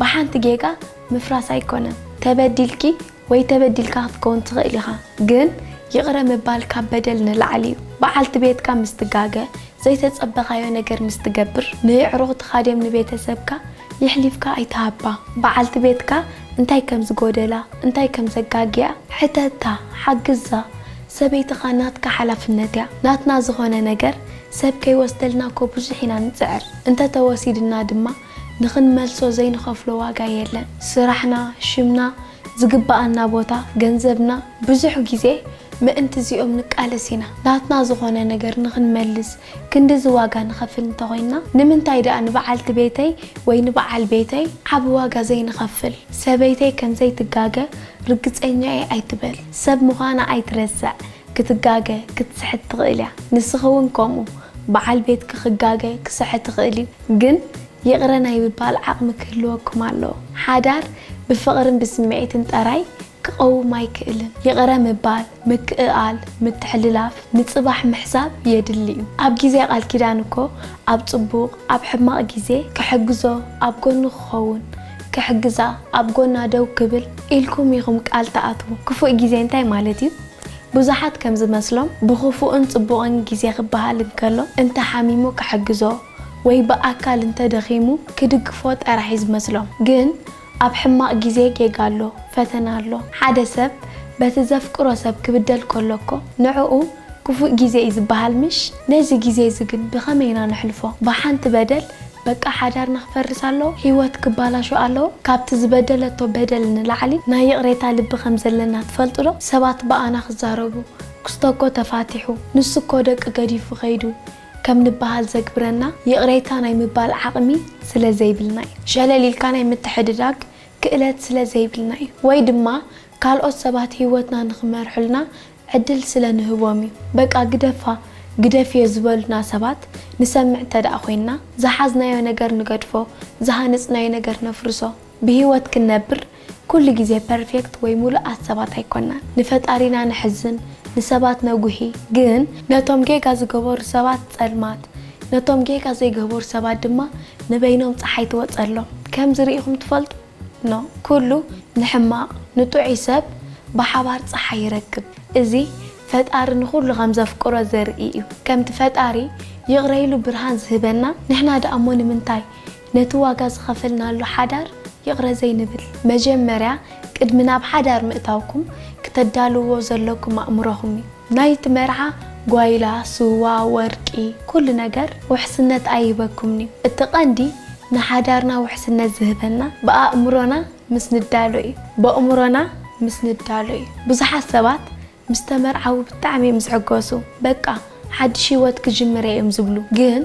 ብሓንቲ ጌጋ ምፍራስ ኣይኮነን። ተበዲልኪ ወይ ተበዲልካ ክትከውን ትኽእል ኢኻ፣ ግን ይቕረ ምባል ካብ በደል ንላዕሊ እዩ። በዓልቲ ቤትካ ምስ ትጋገ፣ ዘይተጸበኻዮ ነገር ምስ ትገብር፣ ንየዕሩኽትኻ ድዮም ንቤተሰብካ የሕሊፍካ ኣይትሃባ። በዓልቲ ቤትካ እንታይ ከም ዝጎደላ፣ እንታይ ከም ዘጋግያ ሕተታ፣ ሓግዛ። ሰበይትኻ ናትካ ሓላፍነት እያ። ናትና ዝኾነ ነገር ሰብ ከይወስደልና እኮ ብዙሕ ኢና ንጽዕር። እንተተወሲድና ድማ ንኽንመልሶ ዘይንኸፍሎ ዋጋ የለን። ስራሕና፣ ሽምና፣ ዝግብኣና ቦታ፣ ገንዘብና፣ ብዙሕ ግዜ ምእንቲ እዚኦም ንቃለስ ኢና። ናትና ዝኾነ ነገር ንኽንመልስ ክንድዚ ዋጋ ንኸፍል እንተኾይንና፣ ንምንታይ ደኣ ንበዓልቲ ቤተይ ወይ ንበዓል ቤተይ ዓቢ ዋጋ ዘይንኸፍል? ሰበይተይ ከም ዘይትጋገ ርግጸኛ እየ ኣይትበል። ሰብ ምዃና ኣይትረስዕ። ክትጋገ፣ ክትስሕት ትኽእል እያ። ንስኺ እውን ከምኡ። በዓል ቤትኪ ክጋገ፣ ክስሕት ይኽእል እዩ። ግን ይቕረ ናይ ምባል ዓቕሚ ክህልወኩም ኣለዎ። ሓዳር ብፍቕርን ብስምዒትን ጥራይ ክቐውም ኣይክእልን። ይቕረ ምባል፣ ምክእኣል፣ ምትሕልላፍ፣ ንጽባሕ ምሕሳብ የድሊ እዩ። ኣብ ግዜ ቃል ኪዳን እኮ ኣብ ጽቡቕ፣ ኣብ ሕማቕ ግዜ ክሕግዞ፣ ኣብ ጎኑ ክኸውን፣ ክሕግዛ፣ ኣብ ጎና ደው ክብል ኢልኩም ኢኹም ቃል ትኣትዉ። ክፉእ ግዜ እንታይ ማለት እዩ? ብዙሓት ከም ዝመስሎም ብኽፉእን ጽቡቕን ግዜ ክበሃል እንከሎ፣ እንተ ሓሚሙ ክሕግዞ ወይ ብኣካል እንተ ደኺሙ ክድግፎ ጥራሕ እዩ ዝመስሎም። ግን ኣብ ሕማቕ ግዜ ጌጋ ኣሎ፣ ፈተና ኣሎ። ሓደ ሰብ በቲ ዘፍቅሮ ሰብ ክብደል ከሎ እኮ ንዕኡ ክፉእ ግዜ እዩ ዝበሃል ምሽ? ነዚ ግዜ እዚ ግን ብኸመይ ኢና ነሕልፎ? ብሓንቲ በደል በቃ ሓዳርና ክፈርስ ኣለዎ? ህይወት ክባላሾ ኣለዎ? ካብቲ ዝበደለቶ በደል ንላዕሊ ናይ ይቕሬታ ልቢ ከም ዘለና ትፈልጡ ዶ? ሰባት ብኣና ክዛረቡ፣ ክስቶ እኮ ተፋቲሑ፣ ንሱ እኮ ደቂ ገዲፉ ከይዱ ከም ንበሃል ዘግብረና ይቕሬታ ናይ ምባል ዓቕሚ ስለ ዘይብልና እዩ። ሸለል ኢልካ ናይ ምትሕድዳግ ክእለት ስለ ዘይብልና እዩ። ወይ ድማ ካልኦት ሰባት ህይወትና ንኽመርሑልና ዕድል ስለ ንህቦም እዩ። በቃ ግደፋ፣ ግደፍዮ ዝበሉና ሰባት ንሰምዕ እንተ ደኣ ኮይንና፣ ዝሓዝናዮ ነገር ንገድፎ፣ ዝሃነጽናዮ ነገር ነፍርሶ። ብህይወት ክንነብር ኩሉ ግዜ ፐርፌክት ወይ ሙሉኣት ሰባት ኣይኮናን። ንፈጣሪና ነሕዝን፣ ንሰባት ነጉሂ። ግን ነቶም ጌጋ ዝገበሩ ሰባት ጸልማት፣ ነቶም ጌጋ ዘይገበሩ ሰባት ድማ ንበይኖም ጸሓይ ትወጸሎም። ከምዚ ርኢኹም ትፈልጡ? ኖ። ኩሉ ንሕማቕ፣ ንጥዑይ ሰብ ብሓባር ጸሓይ ይረክብ። እዚ ፈጣሪ ንኹሉ ከም ዘፍቅሮ ዘርኢ እዩ። ከምቲ ፈጣሪ ይቕረ ኢሉ ብርሃን ዝህበና፣ ንሕና ደኣ እሞ ንምንታይ ነቲ ዋጋ ዝኸፈልናሉ ሓዳር ይቕረ ዘይንብል? መጀመርያ ቅድሚ ናብ ሓዳር ምእታውኩም ክተዳልውዎ ዘለኩም ኣእምሮኹም እዩ። ናይቲ መርዓ ጓይላ፣ ስዋ፣ ወርቂ፣ ኩሉ ነገር ውሕስነት ኣይህበኩምን እዩ። እቲ ቀንዲ ንሓዳርና ውሕስነት ዝህበና ብኣእምሮና ምስ ንዳሎ እዩ። ብኣእምሮና ምስ ንዳሎ እዩ። ብዙሓት ሰባት ምስ ተመርዓዉ ብጣዕሚ እዮም ዝሕጎሱ። በቃ ሓድሽ ህይወት ክጅምር እየ እዮም ዝብሉ። ግን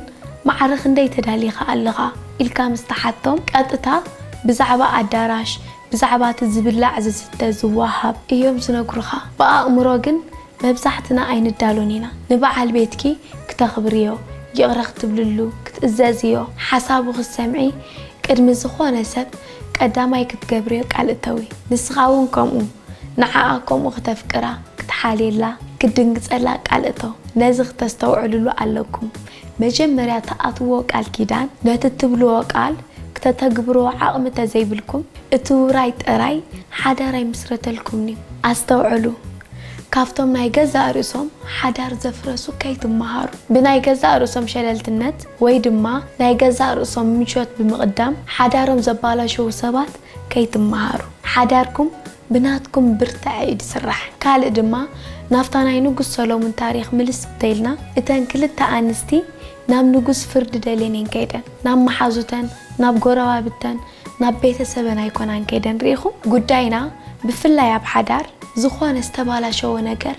ማዕረ ክንደይ ተዳሊኻ ኣለኻ ኢልካ ምስ ተሓቶም፣ ቀጥታ ብዛዕባ ኣዳራሽ፣ ብዛዕባ እቲ ዝብላዕ ዝስተ ዝወሃብ እዮም ዝነግሩኻ። ብኣእምሮ ግን መብዛሕትና ኣይንዳሎን ኢና። ንበዓል ቤትኪ ክተኽብርዮ፣ ይቕረ ክትብልሉ፣ ክትእዘዝዮ፣ ሓሳቡ ክትሰምዒ ቅድሚ ዝኾነ ሰብ ቀዳማይ ክትገብርዮ ቃል እተዊ። ንስኻ እውን ከምኡ ንዓኣ ከምኡ ክተፍቅራ፣ ክትሓልየላ፣ ክትድንግጸላ ቃል እተው። ነዚ ክተስተውዕልሉ ኣለኩም። መጀመርያ ትኣትዎ ቃል ኪዳን፣ ነቲ ትብልዎ ቃል ክተተግብርዎ ዓቕሚ ተዘይብልኩም፣ እቲ ውራይ ጥራይ ሓዳር ኣይምስረተልኩምን እዩ። ኣስተውዕሉ፣ ካብቶም ናይ ገዛእ ርእሶም ሓዳር ዘፍረሱ ከይትመሃሩ። ብናይ ገዛእ ርእሶም ሸለልትነት ወይ ድማ ናይ ገዛእ ርእሶም ምቾት ብምቕዳም ሓዳሮም ዘባላሸዉ ሰባት ከይትመሃሩ። ሓዳርኩም ብናትኩም ብርትዐ እዩ ዝስራሕ። ካልእ ድማ ናብታ ናይ ንጉስ ሰሎሙን ታሪኽ ምልስ እንተኢልና፣ እተን ክልተ ኣንስቲ ናብ ንጉስ ፍርዲ ደልየን እየን ከይደን። ናብ መሓዙተን፣ ናብ ጎረባብተን፣ ናብ ቤተሰበን ኣይኮናን ከይደን ርኢኹም። ጉዳይና ብፍላይ ኣብ ሓዳር ዝኾነ ዝተባላሸወ ነገር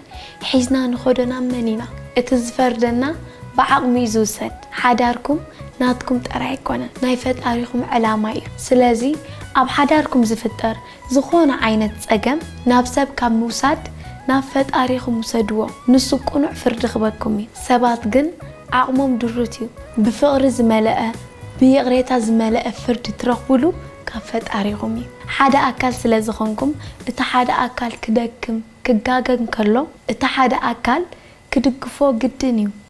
ሒዝና ንኸዶ ናብ መን ኢና? እቲ ዝፈርደና ብዓቕሚ እዩ ዝውሰድ። ሓዳርኩም ናትኩም ጥራይ ኣይኮነን፣ ናይ ፈጣሪኹም ዕላማ እዩ። ስለዚ ኣብ ሓዳርኩም ዝፍጠር ዝኾነ ዓይነት ጸገም ናብ ሰብ ካብ ምውሳድ ናብ ፈጣሪኹም ውሰድዎ። ንሱ ቅኑዕ ፍርዲ ክበኩም እዩ። ሰባት ግን ዓቕሞም ድሩት እዩ። ብፍቕሪ ዝመልአ፣ ብይቕሬታ ዝመልአ ፍርዲ ትረኽብሉ ካብ ፈጣሪኹም እዩ። ሓደ ኣካል ስለ ዝኾንኩም እቲ ሓደ ኣካል ክደክም፣ ክጋገ እንከሎ እቲ ሓደ ኣካል ክድግፎ ግድን እዩ።